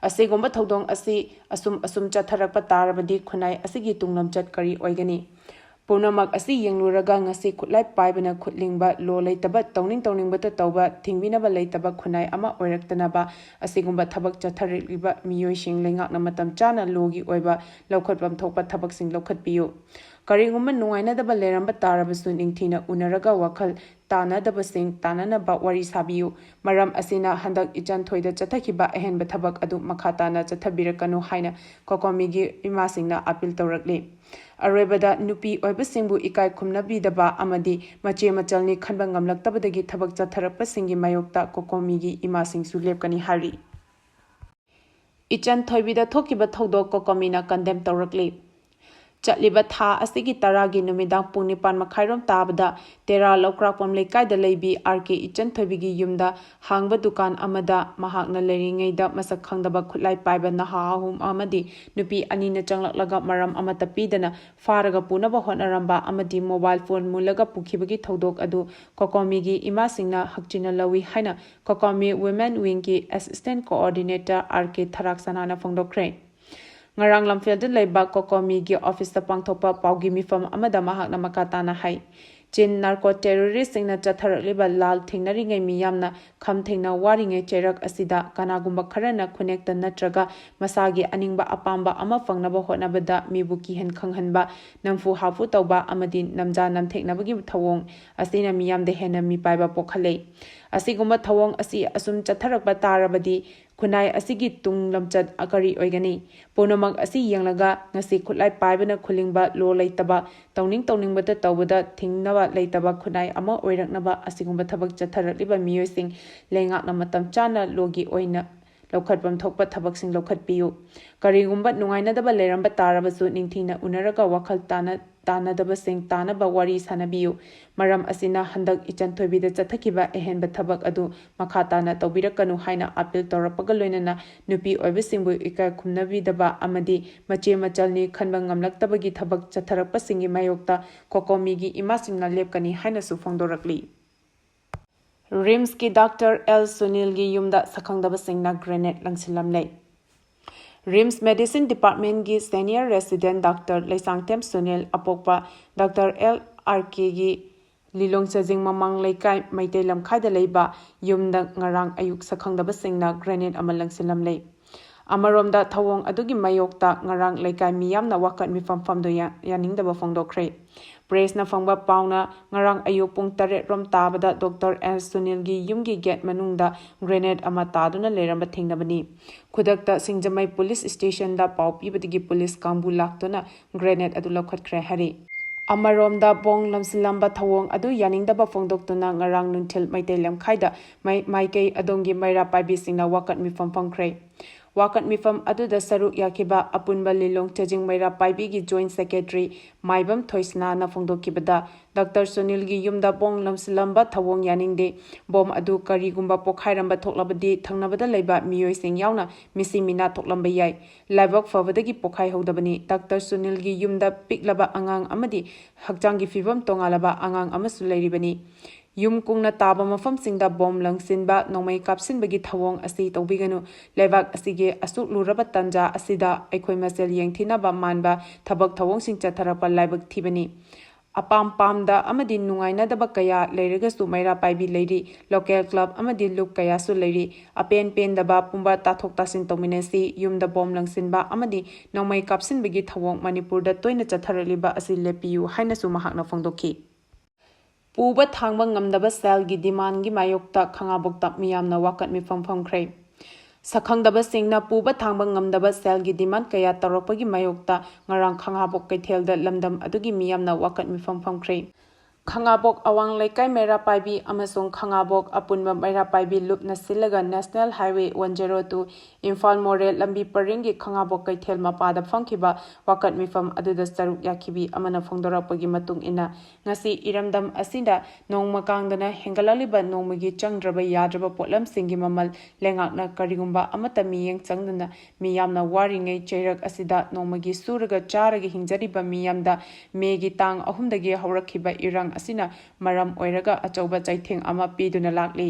ꯑꯁꯤꯒꯨꯝꯕ ꯊꯧꯗꯣꯡ ꯑꯁꯤ ꯑꯁꯨꯝ ꯑꯁꯨꯝ ꯆꯠꯊꯔꯛꯄ ꯇꯥꯔꯕꯗꯤ ꯈꯨꯟꯅꯥꯏ ꯑꯁꯤꯒꯤ ꯇꯨꯡꯂꯝꯆꯠ ꯀꯔꯤ ꯑꯣꯏꯒꯅꯤ? ꯄꯨꯝꯅꯃꯛ ꯑꯁꯤ ꯌꯦꯡꯂꯨꯔꯒ ꯉꯁꯤ ꯈꯨꯠꯂꯥꯏ ꯄꯥꯏꯕꯅ ꯈꯨꯠꯂꯤꯡꯕ, ꯂꯣ ꯂꯩꯇꯕ, ꯇꯧꯅꯤꯡ ꯇꯧꯅꯤꯡꯕꯇ ꯇꯧꯕ, ꯊꯤꯡꯕꯤꯅꯕ ꯂꯩꯇꯕ ꯈꯨꯟꯅꯥꯏ ꯑꯃ ꯑꯣꯏꯔꯛꯇꯅꯕ ꯑꯁꯤꯒꯨꯝꯕ ꯊꯕꯛ ꯆꯠꯊꯔꯛꯂꯤꯕ ꯃꯤꯑꯣꯏꯁꯤꯡ ꯂꯩꯉꯥꯛꯅ ꯃꯇꯝ ꯆꯥꯅ ꯂꯣꯒꯤ ꯑꯣꯏꯕ ꯂꯧꯈꯠꯐꯝ ꯊꯣꯛꯄ ꯊꯕꯛꯁꯤꯡ ꯂꯧꯈꯠꯄꯤꯌꯨ꯫ ꯀꯔꯤꯒꯨꯝꯕ ꯅꯨꯡꯉꯥꯏꯅꯗꯕ ꯂꯩꯔꯝꯕ ꯇꯥꯔꯕꯁꯨ ꯅꯤꯡꯊꯤꯅ ꯎꯅꯔꯒ ꯋꯥꯈꯜ ꯇꯥꯅꯗꯕꯁꯤꯡ ꯇꯥꯅꯅꯕ ꯋꯥꯔꯤ ꯁꯥꯕꯤꯌꯨ꯫ ꯃꯔꯝ ꯑꯁꯤꯅ ꯍꯟꯗꯛ ꯏꯆꯟ ꯊꯣꯏꯗ ꯆꯠꯊꯈꯤꯕ ꯑꯍꯦꯟꯕ ꯊꯕꯛ ꯑꯗꯨ ꯃꯈꯥ ꯇꯥꯅ ꯆꯠꯊꯕꯤꯔꯛꯀꯅꯨ ꯍꯥꯏꯅ ꯀꯣꯀꯣꯃꯤꯒꯤ ꯏꯃꯥꯁꯤꯡꯅ ꯑꯄꯤꯜ ꯇꯧꯔꯛꯂꯤ꯫ ꯑꯔꯣꯏꯕꯗ ꯅꯨꯄꯤ ꯑꯣꯏꯕꯁꯤꯡꯕꯨ ꯏꯀꯥꯏ ꯈꯨꯝꯅꯕꯤꯗꯕ ꯑꯃꯗꯤ ꯃꯆꯦ ꯃꯆꯜꯅꯤ ꯈꯟꯕ ꯉꯝꯂꯛꯇꯕꯗꯒꯤ ꯊꯕꯛ ꯆꯠꯊꯔꯛꯄꯁꯤꯡꯒꯤ ꯃꯥꯌꯣꯛꯇ ꯀꯣꯀꯣꯃꯤꯒꯤ ꯏꯃꯥꯁꯤꯡꯁꯨ ꯂꯦꯞꯀꯅꯤ ꯍꯥꯏꯔꯤ꯫ ꯏꯆꯟ ꯊꯣꯏꯕꯤꯗ ꯊꯣꯛꯈꯤꯕ ꯊꯧꯗꯣꯛ ꯀꯣꯀꯣꯃꯤꯅ ꯀꯟꯗꯦꯝ ꯇꯧꯔꯛꯂꯤ꯫ ꯆꯠꯂꯤꯕ ꯊꯥ ꯑꯁꯤꯒꯤ ꯇꯔꯥꯒꯤ ꯅꯨꯃꯤꯗꯥꯡ ꯄꯨꯡ ꯅꯤꯄꯥꯟ ꯃꯈꯥꯏꯔꯣꯝ ꯇꯥꯕꯗ ꯇꯦꯔꯥ ꯂꯧꯀ꯭ꯔꯥꯛꯄꯝ ꯂꯩꯀꯥꯏꯗ ꯂꯩꯕꯤ ꯑꯥꯔ ꯀꯦ ꯏꯆꯟ ꯊꯣꯏꯕꯤꯒꯤ ꯌꯨꯝꯗ ꯍꯥꯡꯕ ꯗꯨꯀꯥꯟ ꯑꯃꯗ ꯃꯍꯥꯛꯅ ꯂꯩꯔꯤꯉꯩꯗ ꯃꯁꯛ ꯈꯪꯗꯕ ꯈꯨꯠꯂꯥꯏ ꯄꯥꯏꯕ ꯅꯍꯥ ꯑꯍꯨꯝ ꯑꯃꯗꯤ ꯅꯨꯄꯤ ꯑꯅꯤꯅ ꯆꯪꯂꯛꯂꯒ ꯃꯔꯝ ꯑꯃꯠꯇ ꯄꯤꯗꯅ ꯐꯥꯔꯒ ꯄꯨꯅꯕ ꯍꯣꯠꯅꯔꯝꯕ ꯑꯃꯗꯤ ꯃꯣꯕꯥꯏꯜ ꯐꯣꯟ ꯃꯨꯜꯂꯒ ꯄꯨꯈꯤꯕꯒꯤ ꯊꯧꯗꯣꯛ ꯑꯗꯨ ꯀꯣꯀꯣꯃꯤꯒꯤ ꯏꯃꯥꯁꯤꯡꯅ ꯍꯛꯆꯤꯟꯅ ꯂꯧꯏ ꯍꯥꯏꯅ ꯀꯣꯀꯣꯃꯤ ꯋꯨꯃꯦꯟ ꯋꯤꯡꯒꯤ ꯑꯦꯁꯤꯁꯇꯦꯟ ꯀꯣꯑꯣꯔꯗꯤꯅꯦꯇꯔ ꯑꯥꯔ ꯀꯦ ꯊꯔꯥꯛ ꯁꯅꯥꯅ ꯐꯣꯡꯗꯣꯛꯈ꯭ꯔꯦ꯫ ꯉꯔꯥꯡ ꯂꯝꯐꯦꯜꯗ ꯂꯩꯕ ꯀꯣꯀꯣꯃꯤꯒꯤ ꯑꯣꯐꯤꯁꯇ ꯄꯥꯡꯊꯣꯛꯄ ꯄꯥꯎꯒꯤ ꯃꯤꯐꯝ ꯑꯃꯗ ꯃꯍꯥꯛꯅ ꯃꯈꯥ ꯇꯥꯅ ꯍꯥꯏ, ꯆꯤꯟ ꯅꯥꯔꯀꯣ ꯇꯦꯔꯣꯔꯤꯁꯁꯤꯡꯅ ꯆꯠꯊꯔꯛꯂꯤꯕ ꯂꯥꯜ ꯊꯦꯡꯅꯔꯤꯉꯩ ꯃꯤꯌꯥꯝꯅ ꯈꯝ ꯊꯦꯡꯅ ꯋꯥꯔꯤꯉꯩ ꯆꯩꯔꯛ ꯑꯁꯤꯗ ꯀꯅꯥꯒꯨꯝꯕ ꯈꯔꯅ ꯈꯨꯟꯅꯦꯛꯇ ꯅꯠꯇ꯭ꯔꯒ ꯃꯁꯥꯒꯤ ꯑꯅꯤꯡꯕ ꯑꯄꯥꯝꯕ ꯑꯃ ꯐꯪꯅꯕ ꯍꯣꯠꯅꯕꯗ ꯃꯤꯕꯨ ꯀꯤꯍꯟ ꯈꯪꯍꯟꯕ, ꯅꯝꯐꯨ ꯍꯥꯐꯨ ꯇꯧꯕ ꯑꯃꯗꯤ ꯅꯝꯖꯥ ꯅꯝꯊꯦꯛꯅꯕꯒꯤ ꯊꯧꯑꯣꯡ ꯑꯁꯤꯅ ꯃꯤꯌꯥꯝꯗ ꯍꯦꯟꯅ ꯃꯤꯄꯥꯏꯕ ꯄꯣꯛꯍꯜꯂꯦ꯫ ꯑꯁꯤꯒꯨꯝꯕ ꯊꯧꯑꯣꯡ ꯑꯁꯤ ꯑꯁꯨꯝ ꯆꯠꯊꯔꯛꯄ ꯇꯥꯔꯕꯗꯤ ꯈꯨꯟꯅꯥꯏ ꯑꯁꯤꯒꯤ ꯇꯨꯡ ꯂꯝꯆꯠ ꯀꯔꯤ ꯑꯣꯏꯒꯅꯤ? ꯄꯨꯝꯅꯃꯛ ꯑꯁꯤ ꯌꯦꯡꯂꯒ ꯉꯁꯤ ꯈꯨꯠꯂꯥꯏ ꯄꯥꯏꯕꯅ ꯈꯨꯂꯤꯡꯕ, ꯂꯣ ꯂꯩꯇꯕ, ꯇꯧꯅꯤꯡ ꯇꯧꯅꯤꯡꯕꯇ ꯇꯧꯕꯗ ꯊꯤꯡꯅꯕ ꯂꯩꯇꯕ ꯈꯨꯟꯅꯥꯏ ꯑꯃ ꯑꯣꯏꯔꯛꯅꯕ ꯑꯁꯤꯒꯨꯝꯕ ꯊꯕꯛ ꯆꯠꯊꯔꯛꯂꯤꯕ ꯃꯤꯑꯣꯏꯁꯤꯡ ꯂꯩꯉꯥꯛꯅ ꯃꯇꯝ ꯆꯥꯅ ꯂꯣꯒꯤ ꯑꯣꯏꯅ ꯂꯧꯈꯠꯐꯝ ꯊꯣꯛꯄ ꯊꯕꯛꯁꯤꯡ ꯂꯧꯈꯠꯄꯤꯌꯨ꯫ ꯀꯔꯤꯒꯨꯝꯕ ꯅꯨꯡꯉꯥꯏꯅꯗꯕ ꯂꯩꯔꯝꯕ ꯇꯥꯔꯕꯁꯨ ꯅꯤꯡꯊꯤꯅ ꯎꯅꯔꯒ ꯋꯥꯈꯜ ꯇꯥꯅ ꯇꯥꯅꯗꯕꯁꯤꯡ ꯇꯥꯅꯕ ꯋꯥꯔꯤ ꯁꯥꯅꯕꯤꯌꯨ꯫ ꯃꯔꯝ ꯑꯁꯤꯅ ꯍꯟꯗꯛ ꯏꯆꯟ ꯊꯣꯏꯕꯤꯗ ꯆꯠꯊꯈꯤꯕ ꯑꯍꯦꯟꯕ ꯊꯕꯛ ꯑꯗꯨ ꯃꯈꯥ ꯇꯥꯅ ꯇꯧꯕꯤꯔꯛꯀꯅꯨ ꯍꯥꯏꯅ ꯑꯥꯄꯤꯜ ꯇꯧꯔꯛꯄꯒ ꯂꯣꯏꯅꯅ ꯅꯨꯄꯤ ꯑꯣꯏꯕꯁꯤꯡꯕꯨ ꯏꯀꯥꯏ ꯈꯨꯝꯅꯕꯤꯗꯕ ꯑꯃꯗꯤ ꯃꯆꯦ ꯃꯆꯜꯅꯤ ꯈꯟꯕ ꯉꯝꯂꯛꯇꯕꯒꯤ ꯊꯕꯛ ꯆꯠꯊꯔꯛꯄꯁꯤꯡꯒꯤ ꯃꯥꯌꯣꯛꯇ ꯀꯣꯀꯣꯃꯤꯒꯤ ꯏꯃꯥꯁꯤꯡꯅ ꯂꯦꯞꯀꯅꯤ ꯍꯥꯏꯅꯁꯨ ꯐꯣꯡꯗꯣꯔꯛꯂꯤ꯫ ꯔꯤꯝꯁꯀꯤ ꯗꯥꯛꯇꯔ ꯑꯦꯜ ꯁꯨꯅꯤꯜꯒꯤ ꯌꯨꯝꯗ ꯁꯛꯈꯪꯗꯕꯁꯤꯡꯅ ꯒ꯭ꯔꯦꯅꯦꯗ ꯂꯪꯁꯤꯜꯂꯝꯂꯦ꯫ ꯔꯤꯝꯁ ꯃꯦꯗꯤꯁꯤꯟ ꯗꯤꯄꯥꯔꯠꯃꯦꯟꯒꯤ senior resident doctor Leishangthem Sunil ꯑꯄꯣꯛꯄ ꯗꯥꯛꯇꯔ ꯑꯦꯜ ꯑꯥꯔ ꯀꯦꯒꯤ ꯂꯤꯂꯣꯡ ꯆꯥꯖꯤꯡ ꯃꯃꯥꯡ ꯂꯩꯀꯥꯏ ꯃꯩꯇꯩ ꯂꯝꯈꯥꯏꯗ ꯂꯩꯕ ꯌꯨꯝꯗ ꯉꯔꯥꯡ ꯑꯌꯨꯛ ꯁꯛꯈꯪꯗꯕꯁꯤꯡꯅ ꯒ꯭ꯔꯦꯅꯦꯗ ꯑꯃ ꯂꯪꯁꯤꯜꯂꯝꯂꯦ꯫ ꯑꯃꯔꯣꯝꯗ ꯊꯧꯑꯣꯡ ꯑꯗꯨꯒꯤ ꯃꯥꯌꯣꯛꯇ ꯉꯔꯥꯡ ꯂꯩꯀꯥꯏ ꯃꯤꯌꯥꯝꯅ ꯋꯥꯀꯠ ꯃꯤꯐꯝ ꯐꯝꯗꯨ ꯌꯥ-, ꯌꯥꯅꯤꯡꯗꯕ ꯐꯣꯡꯗꯣꯛꯈ꯭ꯔꯦ꯫ ꯄ꯭ꯔꯦꯁꯅ ꯐꯪꯕ ꯄꯥꯎꯅ ꯉꯔꯥꯡ ꯑꯌꯨꯛ ꯄꯨꯡ ꯇꯔꯦꯠ ꯔꯣꯝ ꯇꯥꯕꯗ ꯗꯣꯛꯇꯔ ꯑꯦꯜ ꯁꯨꯅꯤꯜꯒꯤ ꯌꯨꯝꯒꯤ ꯒꯦꯠ ꯃꯅꯨꯡꯗ ꯒ꯭ꯔꯦꯅꯦꯗ ꯑꯃ ꯇꯥꯗꯨꯅ ꯂꯩꯔꯝꯕ ꯊꯦꯡꯅꯕꯅꯤ꯫ ꯈꯨꯗꯛꯇ ꯁꯤꯡꯖꯃꯩ ꯄꯨꯂꯤꯁ ꯁ꯭ꯇꯦꯁꯟꯗ ꯄꯥꯎ ꯄꯤꯕꯗꯒꯤ ꯄꯨꯂꯤꯁ ꯀꯥꯡꯕꯨ ꯂꯥꯛꯇꯨꯅ ꯒ꯭ꯔꯦꯅꯦꯗ ꯑꯗꯨ ꯂꯧꯈꯠꯈ꯭ꯔꯦ ꯍꯥꯏꯔꯤ꯫ ꯑꯃꯔꯣꯝꯗ ꯕꯣꯝ ꯂꯪꯁꯤꯜꯂꯝꯕ ꯊꯧꯑꯣꯡ ꯑꯗꯨ ꯌꯥꯅꯤꯡꯗꯕ ꯐꯣꯡꯗꯣꯛꯇꯨꯅ ꯉꯔꯥꯡ ꯅꯨꯡꯊꯤꯜ ꯃꯩꯇꯩ ꯂꯝꯈꯥꯏꯗ ꯃꯥꯏ-, ꯃꯥꯏꯀꯩ ꯑꯗꯣꯝꯒꯤ ꯃꯩꯔꯥ ꯄꯥꯏꯕꯤꯁꯤꯡꯅ ꯋꯥꯀꯠ ꯃꯤꯐꯝ ꯐꯝꯈ꯭ꯔꯦ꯫ ꯋꯥꯀꯠ ꯃꯤꯐꯝ ꯑꯗꯨꯗ ꯁꯔꯨꯛ ꯌꯥꯈꯤꯕ ꯑꯄꯨꯟꯕ ꯂꯤꯂꯣꯡ ꯆꯥꯖꯤꯡ ꯃꯩꯔꯥ ꯄꯥꯏꯕꯤꯒꯤ ꯖꯣꯏꯟꯠ ꯁꯦꯀ꯭ꯔꯦꯇꯔꯤ ꯃꯥꯏꯕꯝ ꯊꯣꯏꯁꯅꯥꯅ ꯐꯣꯡꯗꯣꯛꯈꯤꯕꯗ, ꯗꯥꯛꯇꯔ ꯁꯨꯅꯤꯜꯒꯤ ꯌꯨꯝꯗ ꯕꯣꯝ ꯂꯪꯁꯤꯜꯂꯝꯕ ꯊꯧꯑꯣꯡ ꯌꯥꯅꯤꯡꯗꯦ꯫ ꯕꯣꯝ ꯑꯗꯨ ꯀꯔꯤꯒꯨꯝꯕ ꯄꯣꯈꯥꯏꯔꯝꯕ ꯊꯣꯛꯂꯕꯗꯤ ꯊꯪꯅꯕꯗ ꯂꯩꯕ ꯃꯤꯑꯣꯏꯁꯤꯡ ꯌꯥꯎꯅ ꯃꯤꯁꯤ ꯃꯤꯅꯥ ꯊꯣꯛꯂꯝꯕ ꯌꯥꯏ꯫ ꯂꯥꯏꯕꯛ ꯐꯕꯗꯒꯤ ꯄꯣꯈꯥꯏꯍꯧꯗꯕꯅꯤ꯫ ꯗꯥꯛꯇꯔ ꯁꯨꯅꯤꯜꯒꯤ ꯌꯨꯝꯗ ꯄꯤꯛꯂꯕ ꯑꯉꯥꯡ ꯑꯃꯗꯤ ꯍꯛꯆꯥꯡꯒꯤ ꯐꯤꯕꯝ ꯇꯣꯉꯥꯜꯂꯕ ꯑꯉꯥꯡ ꯑꯃꯁꯨ ꯂꯩꯔꯤꯕꯅꯤ꯫ ꯌꯨꯝ ꯀꯨꯡꯅ ꯇꯥꯕ ꯃꯐꯝꯁꯤꯡꯗ ꯕꯣꯝ ꯂꯪꯁꯤꯟꯕ, ꯅꯣꯡꯃꯩ ꯀꯥꯞꯁꯤꯟꯕꯒꯤ ꯊꯧꯑꯣꯡ ꯑꯁꯤ ꯇꯧꯕꯤꯒꯅꯨ꯫ ꯂꯩꯕꯥꯛ ꯑꯁꯤꯒꯤ ꯑꯁꯨꯛ ꯂꯨꯔꯕ ꯇꯥꯟꯖꯥ ꯑꯁꯤꯗ ꯑꯩꯈꯣꯏ ꯃꯁꯦꯜ ꯌꯦꯡꯊꯤꯅꯕ ꯃꯥꯟꯕ ꯊꯕꯛ ꯊꯧꯑꯣꯡꯁꯤꯡ ꯆꯠꯊꯔꯛꯄ ꯂꯥꯏꯕꯛ ꯊꯤꯕꯅꯤ꯫ ꯑꯄꯥꯝ ꯄꯥꯝꯗ ꯑꯃꯗꯤ ꯅꯨꯡꯉꯥꯏꯅꯗꯕ ꯀꯌꯥ ꯂꯩꯔꯒꯁꯨ ꯃꯩꯔꯥ ꯄꯥꯏꯕꯤ ꯂꯩꯔꯤ, ꯂꯣꯀꯦꯜ ꯀ꯭ꯂꯕ ꯑꯃꯗꯤ ꯂꯨꯞ ꯀꯌꯥꯁꯨ ꯂꯩꯔꯤ꯫ ꯑꯄꯦꯟ ꯄꯦꯟꯗꯕ ꯄꯨꯝꯕ ꯇꯥꯊꯣꯛ ꯇꯥꯁꯤꯟ ꯇꯧꯃꯤꯟꯅꯁꯤ꯫ ꯌꯨꯝꯗ ꯕꯣꯝ ꯂꯪꯁꯤꯟꯕ ꯑꯃꯗꯤ ꯅꯣꯡꯃꯩ ꯀꯥꯞꯁꯤꯟꯕꯒꯤ ꯊꯧꯑꯣꯡ ꯃꯅꯤꯄꯨꯔꯗ ꯇꯣꯏꯅ ꯆꯠꯊꯔꯛꯂꯤꯕ ꯑꯁꯤ ꯂꯦꯞꯄꯤꯌꯨ ꯍꯥꯏꯅꯁꯨ ꯃꯍꯥꯛꯅ ꯐꯣꯡꯗꯣꯛꯈꯤ꯫ ꯄꯨꯕ ꯊꯥꯡꯕ ꯉꯝꯗꯕ ꯁꯦꯜꯒꯤ ꯗꯤꯃꯥꯟꯒꯤ ꯃꯥꯌꯣꯛꯇ ꯈꯥꯉꯕꯣꯛꯇ ꯃꯤꯌꯥꯝꯅ ꯋꯥꯀꯠ ꯃꯤꯐꯝ ꯐꯝꯈ꯭ꯔꯦ꯫ ꯁꯛꯈꯪꯗꯕꯁꯤꯡꯅ ꯄꯨꯕ ꯊꯥꯡꯕ ꯉꯝꯗꯕ ꯁꯦꯜꯒꯤ ꯗꯤꯃꯥꯟ ꯀꯌꯥ ꯇꯧꯔꯛꯄꯒꯤ ꯃꯥꯌꯣꯛꯇ ꯉꯔꯥꯡ ꯈꯥꯉꯕꯣꯛ ꯀꯩꯊꯦꯜꯗ ꯂꯝꯗꯝ ꯑꯗꯨꯒꯤ ꯃꯤꯌꯥꯝꯅ ꯋꯥꯀꯠ ꯃꯤꯐꯝ ꯐꯝꯈ꯭ꯔꯦ꯫ ꯈꯥꯉꯕꯣꯛ ꯑꯋꯥꯡ ꯂꯩꯀꯥꯏ ꯃꯩꯔꯥ ꯄꯥꯏꯕꯤ ꯑꯃꯁꯨꯡ ꯈꯥꯉꯕꯣꯛ ꯑꯄꯨꯟꯕ ꯃꯩꯔꯥ ꯄꯥꯏꯕꯤ ꯂꯨꯞꯅ ꯁꯤꯜꯂꯒ National Highway one zero two Imphal ꯃꯣꯔꯦ ꯂꯝꯕꯤ ꯄꯔꯤꯡꯒꯤ ꯈꯥꯉꯕꯣꯛ ꯀꯩꯊꯦꯜ ꯃꯄꯥꯗ ꯐꯝꯈꯤꯕ ꯋꯥꯀꯠ ꯃꯤꯐꯝ ꯑꯗꯨꯗ ꯁꯔꯨꯛ ꯌꯥꯈꯤꯕꯤ ꯑꯃꯅ ꯐꯣꯡꯗꯣꯔꯛꯄꯒꯤ ꯃꯇꯨꯡ ꯏꯟꯅ, ꯉꯁꯤ ꯏꯔꯝꯗꯝ ꯑꯁꯤꯗ ꯅꯣꯡꯃ ꯀꯥꯡꯗꯅ ꯍꯦꯟꯒꯠꯂꯛꯂꯤꯕ ꯅꯣꯡꯃꯒꯤ ꯆꯪꯗ꯭ꯔꯕ ꯌꯥꯗ꯭ꯔꯕ ꯄꯣꯠꯂꯝꯁꯤꯡꯒꯤ ꯃꯃꯜ ꯂꯩꯉꯥꯛꯅ ꯀꯔꯤꯒꯨꯝꯕ ꯑꯃꯠꯇ ꯃꯤꯠꯌꯦꯡ ꯆꯪꯗꯅ ꯃꯤꯌꯥꯝꯅ ꯋꯥꯔꯤꯉꯩ ꯆꯩꯔꯛ ꯑꯁꯤꯗ ꯅꯣꯡꯃꯒꯤ ꯁꯨꯔꯒ ꯆꯥꯔꯒ ꯍꯤꯡꯖꯔꯤꯕ ꯃꯤꯌꯥꯝꯗ ꯃꯦꯒꯤ ꯇꯥꯡ ꯑꯍꯨꯝꯗꯒꯤ ꯍꯧꯔꯛꯈꯤꯕ ꯏꯔꯥꯡ ꯑꯁꯤꯅ ꯃꯔꯝ ꯑꯣꯏꯔꯒ ꯑꯆꯧꯕ ꯆꯩꯊꯦꯡ ꯑꯃ ꯄꯤꯗꯨꯅ ꯂꯥꯛꯂꯤ꯫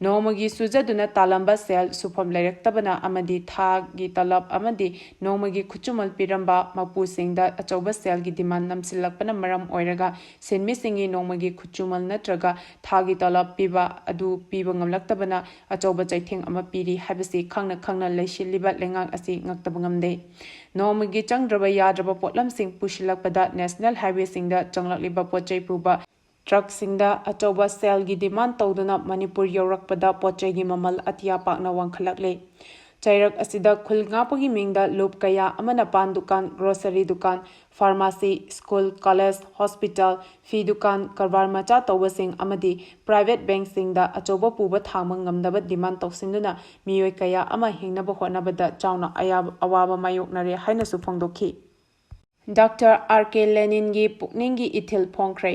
ꯅꯣꯡꯃꯒꯤ ꯁꯨꯖꯗꯨꯅ ꯇꯥꯜꯂꯝꯕ ꯁꯦꯜ, ꯁꯨꯐꯝ ꯂꯩꯔꯛꯇꯕꯅ ꯑꯃꯗꯤ ꯊꯥꯒꯤ ꯇꯂꯕ ꯑꯃꯗꯤ ꯅꯣꯡꯃꯒꯤ ꯈꯨꯠꯁꯨꯃꯜ ꯄꯤꯔꯝꯕ ꯃꯄꯨꯁꯤꯡꯗ ꯑꯆꯧꯕ ꯁꯦꯜꯒꯤ demand ꯅꯝꯁꯤꯜꯂꯛꯄꯅ ꯃꯔꯝ ꯑꯣꯏꯔꯒ ꯁꯤꯟꯃꯤꯁꯤꯡꯒꯤ ꯅꯣꯡꯃꯒꯤ ꯈꯨꯠꯁꯨꯃꯜ ꯅꯠꯇ꯭ꯔꯒ ꯊꯥꯒꯤ ꯇꯂꯕ ꯄꯤꯕ ꯑꯗꯨ ꯄꯤꯕ ꯉꯝꯂꯛꯇꯕꯅ ꯑꯆꯧꯕ ꯆꯩꯊꯦꯡ ꯑꯃ ꯄꯤꯔꯤ ꯍꯥꯏꯕꯁꯤ ꯈꯪꯅ ꯈꯪꯅ ꯂꯩꯁꯤꯜꯂꯤꯕ ꯂꯩꯉꯥꯛ ꯑꯁꯤ ꯉꯛꯇꯕ ꯉꯝꯗꯦ꯫ ꯅꯣꯡꯃꯒꯤ ꯆꯪꯗ꯭ꯔꯕ ꯌꯥꯗ꯭ꯔꯕ ꯄꯣꯠꯂꯝꯁꯤꯡ ꯄꯨꯁꯤꯜꯂꯛꯄꯗ National Highwayꯁꯤꯡꯗ ꯆꯪꯂꯛꯂꯤꯕ ꯄꯣꯠꯆꯩ ꯄꯨꯕ ꯇ꯭ꯔꯛꯁꯤꯡꯗ ꯑꯆꯧꯕ ꯁꯦꯜꯒꯤ demand ꯇꯧꯗꯨꯅ ꯃꯅꯤꯄꯨꯔ ꯌꯧꯔꯛꯄꯗ ꯄꯣꯠꯆꯩꯒꯤ ꯃꯃꯜ ꯑꯇꯤꯌꯥ ꯄꯥꯛꯅ ꯋꯥꯡꯈꯠꯂꯛꯂꯦ꯫ ꯆꯩꯔꯛ ꯑꯁꯤꯗ ꯈꯨꯜ ꯉꯥꯛꯄꯒꯤ ꯃꯤꯡꯗ ꯂꯨꯞ ꯀꯌꯥ ꯑꯃꯅ ꯄꯥꯟ ꯗꯨꯀꯥꯟ, grocery ꯗꯨꯀꯥꯟ, pharmacy, school, college, hospital, ꯐꯤ ꯗꯨꯀꯥꯟ, ꯀꯔꯕꯥꯔ ꯃꯆꯥ ꯇꯧꯕꯁꯤꯡ ꯑꯃꯗꯤ private bankꯁꯤꯡꯗ ꯑꯆꯧꯕ ꯄꯨꯕ ꯊꯥꯡꯕ ꯉꯝꯗꯕ demand ꯇꯧꯁꯤꯟꯗꯨꯅ ꯃꯤꯑꯣꯏ ꯀꯌꯥ ꯑꯃ ꯍꯤꯡꯅꯕ ꯍꯣꯠꯅꯕꯗ ꯆꯥꯎꯅ ꯑꯌꯥꯕ-, ꯑꯋꯥꯕ ꯃꯥꯌꯣꯛꯅꯔꯦ ꯍꯥꯏꯅꯁꯨ ꯐꯣꯡꯗꯣꯛꯈꯤ꯫ ꯗꯣꯛꯇꯔ ꯑꯥꯔ ꯀꯦ ꯂꯦꯅꯤꯟꯒꯤ ꯄꯨꯛꯅꯤꯡꯒꯤ ꯏꯊꯤꯜ ꯐꯣꯡꯈ꯭ꯔꯦ꯫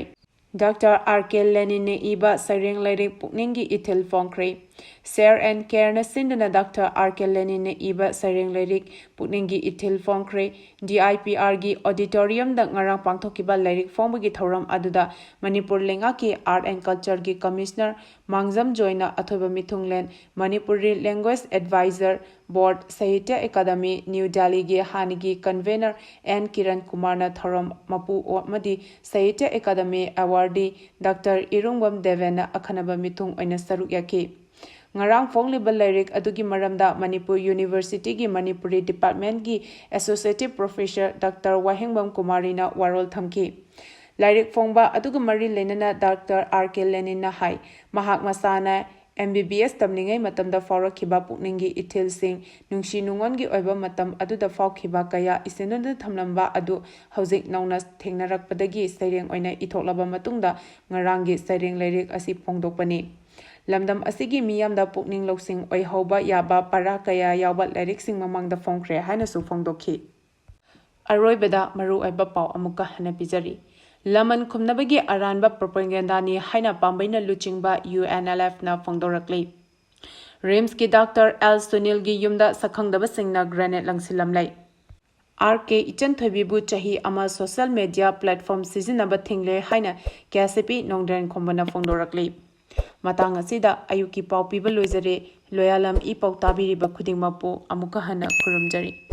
ꯗꯣꯛꯇꯔ ꯑꯥꯔ ꯀꯦ ꯂꯦꯅꯤꯟꯅ ꯏꯕ ꯁꯩꯔꯦꯡ ꯂꯥꯏꯔꯤꯛ ꯄꯨꯛꯅꯤꯡꯒꯤ ꯏꯊꯤꯜ ꯐꯣꯡꯈ꯭ꯔꯦ꯫ Share and Careꯅ ꯁꯤꯟꯗꯨꯅ ꯗꯣꯛꯇꯔ ꯑꯥꯔ ꯀꯦ ꯂꯦꯅꯤꯟꯅ ꯏꯕ ꯁꯩꯔꯦꯡ ꯂꯥꯏꯔꯤꯛ ꯄꯨꯛꯅꯤꯡꯒꯤ ꯏꯊꯤꯜ ꯐꯣꯡꯈ꯭ꯔꯦ꯫ DIPRꯒꯤ auditoriumꯗ ꯉꯔꯥꯡ ꯄꯥꯡꯊꯣꯛꯈꯤꯕ ꯂꯥꯏꯔꯤꯛ ꯐꯣꯡꯕꯒꯤ ꯊꯧꯔꯝ ꯑꯗꯨꯗ ꯃꯅꯤꯄꯨꯔ ꯂꯩꯉꯥꯛꯀꯤ Art and Cultureꯒꯤ Commissioner ꯃꯥꯡꯖꯝ ꯖꯣꯏꯅ ꯑꯊꯣꯏꯕ ꯃꯤꯊꯨꯡꯂꯦꯟ, Manipuri Language Advisor Board, Sahitya Academy, New Delhiꯒꯤ ꯍꯥꯟꯅꯒꯤ convener N ꯀꯤꯔꯟ ꯀꯨꯃꯥꯔꯅ ꯊꯧꯔꯝ ꯃꯄꯨ ꯑꯃꯗꯤ Sahitya Academy awardee ꯗꯣꯛꯇꯔ ꯏꯔꯨꯡꯕꯝ ꯗꯦꯕꯦꯟꯅ ꯑꯈꯟꯅꯕ ꯃꯤꯊꯨꯡ ꯑꯣꯏꯅ ꯁꯔꯨꯛ ꯌꯥꯈꯤ꯫ ꯉꯔꯥꯡ ꯐꯣꯡꯂꯤꯕ ꯂꯥꯏꯔꯤꯛ ꯑꯗꯨꯒꯤ ꯃꯔꯝꯗ ꯃꯅꯤꯄꯨꯔ Universityꯒꯤ Manipuri Departmentꯀꯤ Associate Professor ꯗꯣꯛꯇꯔ ꯋꯥꯍꯦꯡꯕꯝ ꯀꯨꯃꯥꯔꯤꯅ ꯋꯥꯔꯣꯜ ꯊꯝꯈꯤ꯫ ꯂꯥꯏꯔꯤꯛ ꯐꯣꯡꯕ ꯑꯗꯨꯒ ꯃꯔꯤ ꯂꯩꯅꯅ ꯗꯣꯛꯇꯔ ꯑꯥꯔ ꯀꯦ ꯂꯦꯅꯤꯟꯅ ꯍꯥꯏ, ꯃꯍꯥꯛ ꯃꯁꯥꯅ ꯑꯦꯝ ꯕꯤ ꯕꯤ ꯑꯦꯁ ꯇꯝꯂꯤꯉꯩ ꯃꯇꯝꯗ ꯐꯥꯎꯔꯛꯈꯤꯕ ꯄꯨꯛꯅꯤꯡꯒꯤ ꯏꯊꯤꯜꯁꯤꯡ, ꯅꯨꯡꯁꯤ ꯅꯨꯡꯉꯣꯟꯒꯤ ꯑꯣꯏꯕ ꯃꯇꯝ ꯑꯗꯨꯗ ꯐꯥꯎꯈꯤꯕ ꯀꯌꯥ ꯏꯁꯤꯟꯗꯨꯅ ꯊꯝꯂꯝꯕ ꯑꯗꯨ ꯍꯧꯖꯤꯛ ꯅꯧꯅ ꯊꯦꯡꯅꯔꯛꯄꯗꯒꯤ ꯁꯩꯔꯦꯡ ꯑꯣꯏꯅ ꯏꯊꯣꯛꯂꯕ ꯃꯇꯨꯡꯗ ꯉꯔꯥꯡꯒꯤ ꯁꯩꯔꯦꯡ ꯂꯥꯏꯔꯤꯛ ꯑꯁꯤ ꯐꯣꯡꯗꯣꯛꯄꯅꯤ꯫ ꯂꯝꯗꯝ ꯑꯁꯤꯒꯤ ꯃꯤꯌꯥꯝꯗ ꯄꯨꯛꯅꯤꯡ ꯂꯧꯁꯤꯡ ꯑꯣꯏꯍꯧꯕ ꯌꯥꯕ ꯄꯔꯥ ꯀꯌꯥ ꯌꯥꯎꯕ ꯂꯥꯏꯔꯤꯛꯁꯤꯡ ꯃꯃꯥꯡꯗ ꯐꯣꯡꯈ꯭ꯔꯦ ꯍꯥꯏꯅꯁꯨ ꯐꯣꯡꯗꯣꯛꯈꯤ꯫ ꯑꯔꯣꯏꯕꯗ ꯃꯔꯨꯑꯣꯏꯕ ꯄꯥꯎ ꯑꯃꯨꯛꯀ ꯍꯟꯅ ꯄꯤꯖꯔꯤ꯫ ꯂꯃꯟ ꯈꯨꯝꯅꯕꯒꯤ ꯑꯔꯥꯟꯕ ꯄ꯭ꯔꯣꯄꯒꯦꯟꯗꯥꯅꯤ ꯍꯥꯏꯅ ꯄꯥꯝꯕꯩꯅ ꯂꯨꯆꯤꯡꯕ ꯌꯨ ꯑꯦꯟ ꯑꯦꯜ ꯑꯦꯐꯅ ꯐꯣꯡꯗꯣꯔꯛꯂꯤ꯫ ꯔꯤꯝꯁꯀꯤ ꯗꯥꯛꯇꯔ ꯑꯦꯜ ꯁꯨꯅꯤꯜꯒꯤ ꯌꯨꯝꯗ ꯁꯛꯈꯪꯗꯕꯁꯤꯡꯅ ꯒ꯭ꯔꯦꯅꯦꯗ ꯂꯪꯁꯤꯜꯂꯝꯂꯦ꯫ ꯑꯥꯔ ꯀꯦ ꯏꯆꯟꯊꯣꯏꯕꯤꯕꯨ ꯆꯍꯤ ꯑꯃ ꯁꯣꯁꯤꯌꯦꯜ ꯃꯦꯗꯤꯌꯥ ꯄ꯭ꯂꯦꯠꯐꯣꯔꯝ ꯁꯤꯖꯤꯟꯅꯕ ꯊꯤꯡꯂꯦ ꯍꯥꯏꯅ ꯀꯦ ꯑꯦꯁ ꯑꯦ ꯄꯤ ꯅꯣꯡꯗ꯭ꯔꯦꯟ ꯈꯣꯝꯕꯅ ꯐꯣꯡꯗꯣꯔꯛꯂꯤ꯫ ꯃꯇꯥꯡ ꯑꯁꯤꯗ ꯑꯌꯨꯛꯀꯤ ꯄꯥꯎ ꯄꯤꯕ ꯂꯣꯏꯖꯔꯦ꯫ ꯂꯣꯌꯥꯂꯝ ꯏ ꯄꯥꯎ ꯇꯥꯕꯤꯔꯤꯕ ꯈꯨꯗꯤꯡꯃꯛꯄꯨ ꯑꯃꯨꯛꯀ ꯍꯟꯅ ꯈꯨꯔꯨꯝꯖꯔꯤ꯫